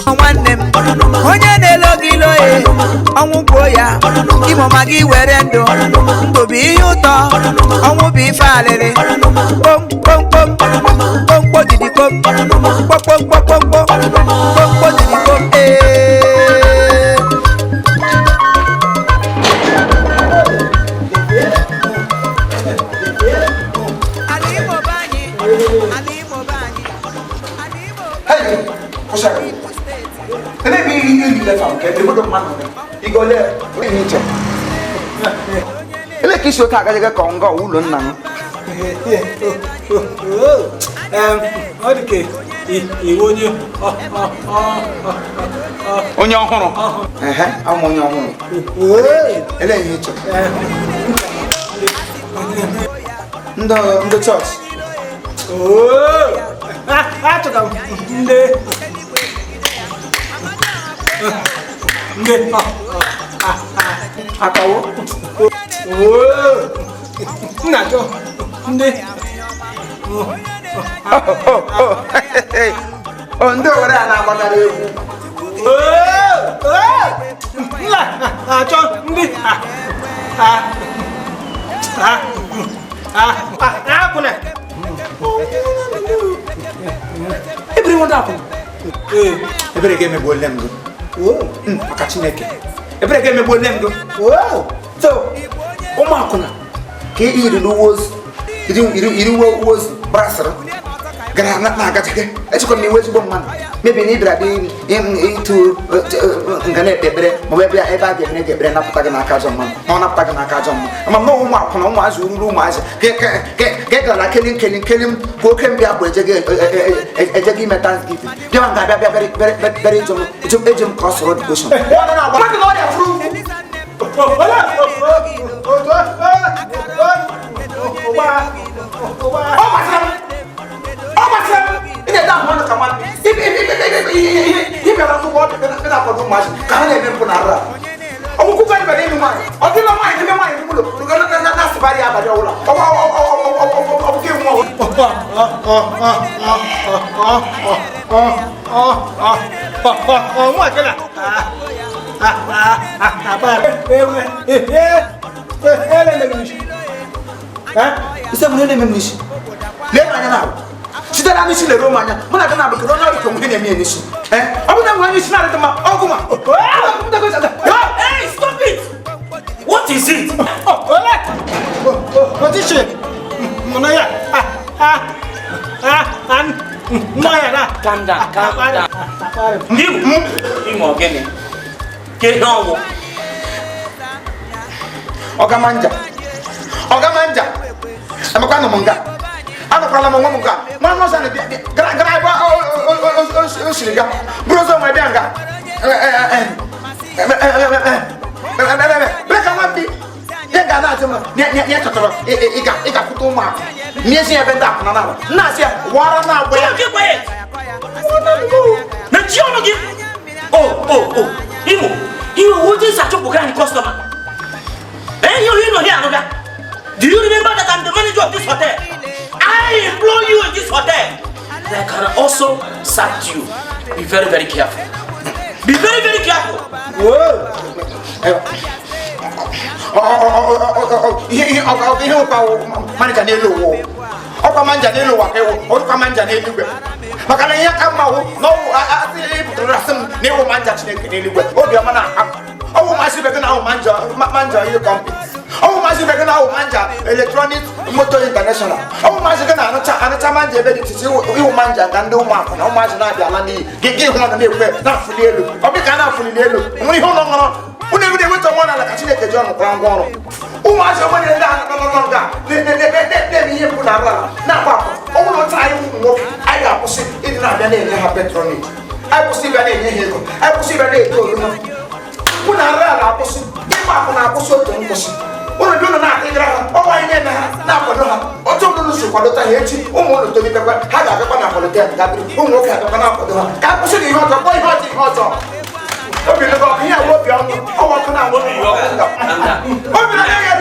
Nwanne m, onye na-elo gị ilo e, ọnwụ gbuo ya. Imo ma gị were ndụ, ndụ bụ ihe ụtọ, ọnwụ bụ ife alịrị. Kpom kpom kpom kpomkpo didi kpom kpom kpom kpom kpom kpomkpo didi kpom ee. Ala Imo be anyị, ala Imo be anyị, ala Imo Hey, kwụsị. Ele ebe ihe iri lefa nke ebe obodo mmadụ nọ. Igole ihe iche. Ele ka isi otu agaghị ka nga ụlọ nna m. Ọ dị ka iwu onye Onye ọhụrụ. Ehe, abụ m onye ọhụrụ. Ele ihe iche. Ndị chọọchị. Achọga m ndị Akawo. M na-achọ ndị Ndị Owere a na-agbagara egwu. M na-achọ ndị akwụna. Ebere nwata akwụna. Ebere ga-emegbu ole m gị. Maka Chineke. Ebere ga-emegbu ole m gị. So, ụmụ akwụna ka ị yiri n'uwe ozu, iri uwe ozu brasịrị gara na-agacha echekwa m iwe ezigbo mmadụ mebi na ị bịara dị ịtụ nga na-ekpe ekpere ma ọ bụ ebe ebe a ga-emere gị ekpere napụta gị n'aka ajọ mmadụ ma ọ napụta gị n'aka ajọ mmadụ ama m na ụmụ akwụna ụmụazị ruru ụmụazị ka ị gara keli nkeli nkeli m bụ oke mbịa bụ ejego ime thanksgiving bịa nga bịa bịa bịara ịjụ m eji m ka ọ sọrọ devotion mmadụ na ọrịa furu ọ gbasara m ọ gbasara m ị na-ede ahụ ọnụ ka mmadụ ị bịara n'ụgbọ ọbịa bịa na-akwado ụmụazị ka ha na-eme mpụ na arụ a ọgwụkwụ ka bịara ịnụ nwaanyị ọ dịla nwaanyị n'ime nwaanyị n'ụlọ na-asịbarị ya abalị ọbụla ọ bụghị nwa. Ise bụ na-eme m n'isi lee m anya na site na n'isi lere m anya mụ na gị na-abụ kedu onye ọrụ ka onwe na-eme ya n'isi ọ bụ na nwere onye isi na-adịghị mma ọgwụ ma. Hey, stop it! What is it? Calm down, calm down. Imo, Imo gịnị? Ke ihe ọnwụ? Ọgamanja, ọgamanja, amakwa nọ m nga anọkwala m onwe m nga nwa nọọsụ na bịa gara gara ebe o siri ga bụrụ ụzọ nwere bịa nga bịa ka nwa mbi ya ga na-asị m ya chọtara ịga kwụta ụmụ akụ n'ezi ebe ndị akwụna n'ala nna asị ya wara na-agba ya. Keep quiet! Mechie ọnụ gị! Oh, oh, oh! Imo, Imo, what is achọpụgara anyị customer? Eh, you know here, Anuga. Do you remember that I'm the manager of this hotel? I employ you in this hotel. I can also sack you. Be very, very careful. Be very, very careful. Ihe ihe ụkwa manager n'elu ụwa ọkwa manja n'elu ụwa ka ịwụ ọkwa manja n'eluigwe maka na ihe ka mma wụ na ọwụ asị pụtara asị m na ịwụ manja Chineke n'eluigwe obiọma na aka ọwụ masị ibe gị na awụ manja manja ihe kọmpi ọwụ masị ibe gị na awụ manja electronic moto international ọwụ masị gị na anụcha anụcha manja ebe dị iche iche ịwụ manja nga ndị ụmụ akwụna ụmụazị na-abịa ala n'iyi gị gị hụ ọnụ na-ekwe na-afụli elu ọ bụ ka a na-afụlili elu nwere ihe ụlọ ṅụrọ unu ebido enweta nwa n'ala ka Chineke ji ọnụ kwara ngwa ọrụ ụmụazị ogbenye ndị a nọ nọ nga na-eme ihe mpụ na arụ ala na-akwa akwa ọ bụrụ otu anyị ụmụ nwoke anyị ga-akwụsị ịdị na-abịa na-enye ha patronage anyị kwụsị ịbịa na-enye ha ego anyị kwụsị ịbịa na-ego oroma mpụ na arụ ala akwụsị ịgba akwụ na-akwụsị otu nkwụsị ụnụ dị ụnụ na-atịgara ha ọnwa anyị na-eme ha na-akwado ha otu ụnụ si kwadota ha echi ụmụ ụnụ tolitekwa ha ga-agakwa na holitel gabiri ụmụ nwoke agakwa na-akwado ha ka a kwụsị na ihe ọjọọ kpọọ ihe ọjọọ ihe ọjọọ obi lụgo ihe awụ obi ọnwụ ọnwụ ọkụ na-anwụ obi na-enye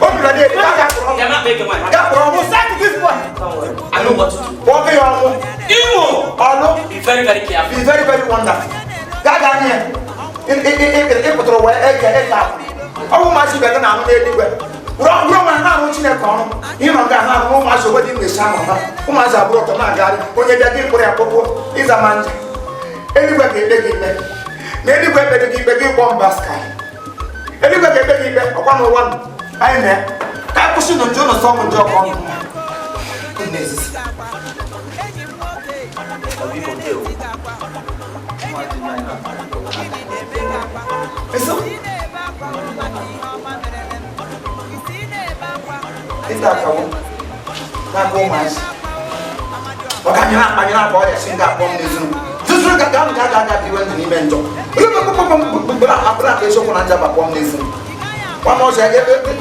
obi na-enye gapụrụ ọnwụ I know what to do. kpọọ ya ọnwụ Imo! ọnụ Be very, very careful. Be very, very wonderful. Gaa gaa nye ịpụtara ụwa eke eke ahụ. Ọ bụ ụmụazị ibe gị na-anụ n'eluigwe. Rụọ rụọ onwe ha na-arụ Chineke ọrụ. Ihe nọ nga na-arụ ụmụazị obodo ime esi ahụ ha. Ụmụazị abụrụ ọtọ na-agagharị. Onye bịa gị kpụrụ ya kpụkpụ ịza ma nja. Eluigwe ga-ekpe gị ikpe. Na eluigwe ekpere gị ikpe gị kpọọ mba sky. Eluigwe ga-ekpe gị ikpe ọkwa n'ụwa nụ. Anyị na ya. Ka anyị kwụsị nụ njọ ụnụ sọ m njọ ka ọ nụ mma. Unu na-ezizi. Eso. Ịta akawo n'aka ụmụazị. Ọ ga nyere akpa nyere akpa ọrịa si nga akpọ m n'ezinụ. Zuzuru ga ga ga ga ga iwe ndụ n'ime njọ. Bụrụ akpa eziokwu na njaba kpọọ m n'ezinụ. Nwa m ọzọ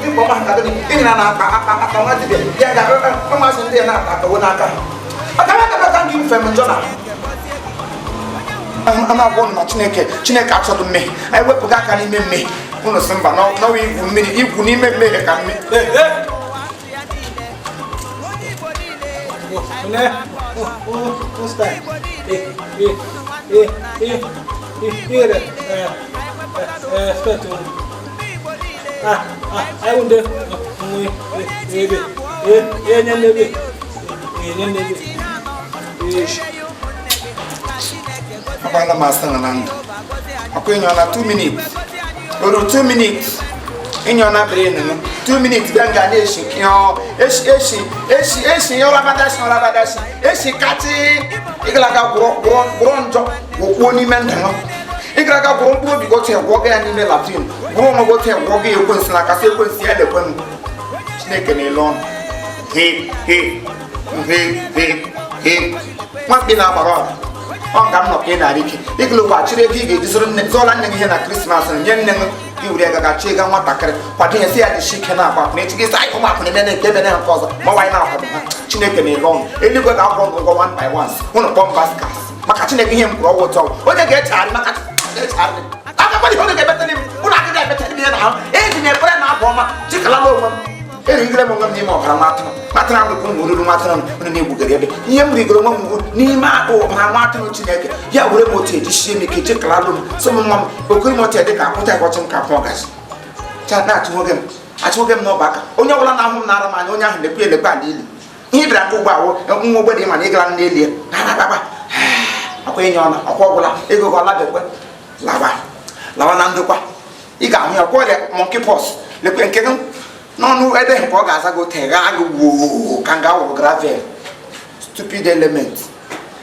ịkpọ m aka gịnị ịnyere na akpa akpa akpa nwa dibịa ya ga ụmụazị ndị ya na-akpa akawo n'aka ha. Aka aka aka gị mfe m njọ na a na-agwa ụnụ na Chineke Chineke achọghị mmehie. Anyị wepụga aka n'ime mmehie. Ụnụ sị mba n'ọwa igwu mmiri igwu n'ime mmehie ka mmehie. Ne? What's that? Eh, eh, eh, eh, eh, eh, eh, eh, ah, ah, I wonder, eh, eh, eh, eh, eh, eh, eh, Agbala m asa na ndụ. Ọkwa ịnyọ na 2 minutes. Oru 2 minutes. Ịnyọ na brain m. 2 minutes bịa nga na-eshi kịọ. Eshi eshi eshi eshi ya ọrabadashi ọrabadashi. Eshi kachi. Ịgalaga gwụrọ gwụrọ gwụrọ njọ gwụkwuo n'ime ndụ m. Ịgalaga gwụrọ mkpụrụ obi gị otu gwụọ gị ya n'ime latrin. Gwụrọ onwe gị otu gwụọ gị ekwensu n'aka sị ekwensu ya lekwe m. Chineke na-ele ọnụ. He he he he he. Nwamkpi na-agbara ọra. Ọ nga m nọ ka ị nara ike ịgụlụ ụwa chịrị ego ị ga-eji zụrụ nne zụọla nne gị ihe na krismas nye nne gị gị were ego ga chie ga nwatakịrị kwado ya sị ya dịsi ike na-akwa akwụna echi gị sị anyị ụmụ akwụna eme nke ebe na nke ọzọ ma nwaanyị na-akwado ha. Chineke na-ele ọnụ. Eluigwe ga-akwụ ọnụ ụgwọ one by one. Ụnụ kpọọ m baskas maka Chineke ihe m kwuru ọgwụ ụtọ onye ga-echegharị maka echegharị agakwana ihe onye ga-emetara m ụnụ agaghị emetara m ihe na ahụ eji m ekpere na abụ ọma jikalala onwe m. Erigide m onwe m n'ime ọbara nwa atụrụ atụrụ ahụ dịka ụmụ oruru nwa atụrụ m na-egbugara ebe ihe m rigoro onwe m ugwu n'ime akpa ọbara nwa atụrụ Chineke ya were m otu eji sie m ike jekalalụ m sị m nwa m okiri m otu dị ka akwụta ịkọchị m ka akwụ ọgazi cha na-achụ nwoke m achụ nwoke m n'ọba aka onye ọbụla na-ahụ m na-ara m anya onye ahụ lekwe elekwe ala ili ihe bịara nke ụgbọ awụ nwa ogbede ma na ịgara n'elu ya akpa akwa enye ọna ọkwa ọgwụla ego gị ọla bekwe lawa lawa na ndokwa ị ga-ahụ ya ọkwa ọrịa monkey pox lekwe nke gị n'ọnụ ebe nke ọ ga-aza gị ote ghaa gị woo ka nga wụrụ gravel stupid element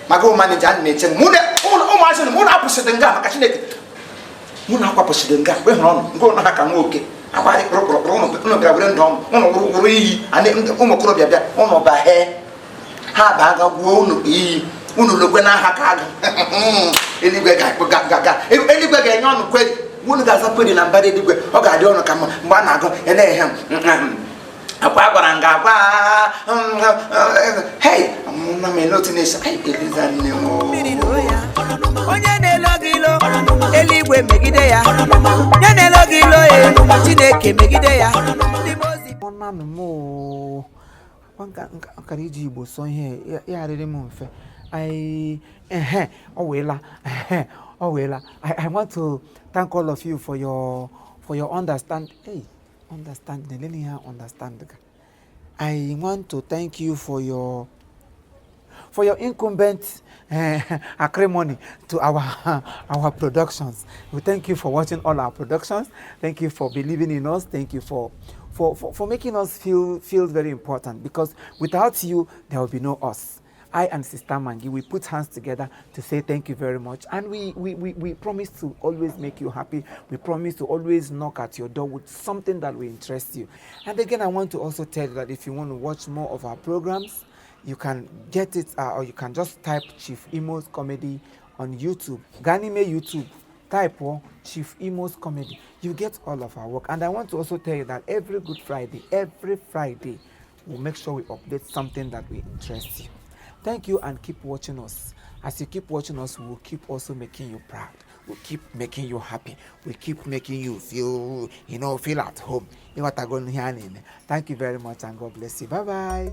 maka ụmanịja a na-eche m ụmụazị mụ na apụsịrị nga maka Chineke mụ na akwapụsịrị nga mgbe hụrụ ọnụ nke ụnụ ha ka nwoke akwarị kpụrụkpụrụ ụnụ bịara were ndụ ọnụ ụnụ wụrụ iyi ụmụ okorobịa bịa ụnụ bahee ha baa ga gwuo ụnụ iyi ụnụ lokwe n'aha ka agụ eluigwe eluigwe ga-enye ọnụ kweri unu ga-aza kweri na mbara eluigwe ọ ga-adị ọnụ ka mma mgbe a na-agụ elehe akwa gwara nga agwa hei na m ele otu na-esi ai eliza nne m onye na-elo gị ilo eluigwe megide ya onye na-elo gị ilo e Chineke megide ya. Nkara iji Igbo sọ ihe ya arịrị m mfe. Ọ weela. I want to thank all of you for your understand. Hey, understanding. Let me understand. I want to thank you for your incumbent acrimony to our productions. We thank you for watching all our productions. Thank you for believing in us. Thank you for making us feel very important, because without you there will be no us. I and Sister Mangi, we put hands together to say thank you very much. And we promise to always make you happy. We promise to always knock at your door with something that will interest you. And again, I want to also tell you that if you want to watch more of our programs, you can get it, or you can just type Chief Imo's Comedy on YouTube. Ganime YouTube, type Chief Imo's Comedy. You get all of our work. And I want to also tell you that every Good Friday, every Friday, we'll make sure we update something that will interest you. Thank you, and keep watching us. As you keep watching us, we'll keep also making you proud. We'll keep making you happy. We keep making you feel, feel at home. Thank you very much, and God bless you. Bye-bye.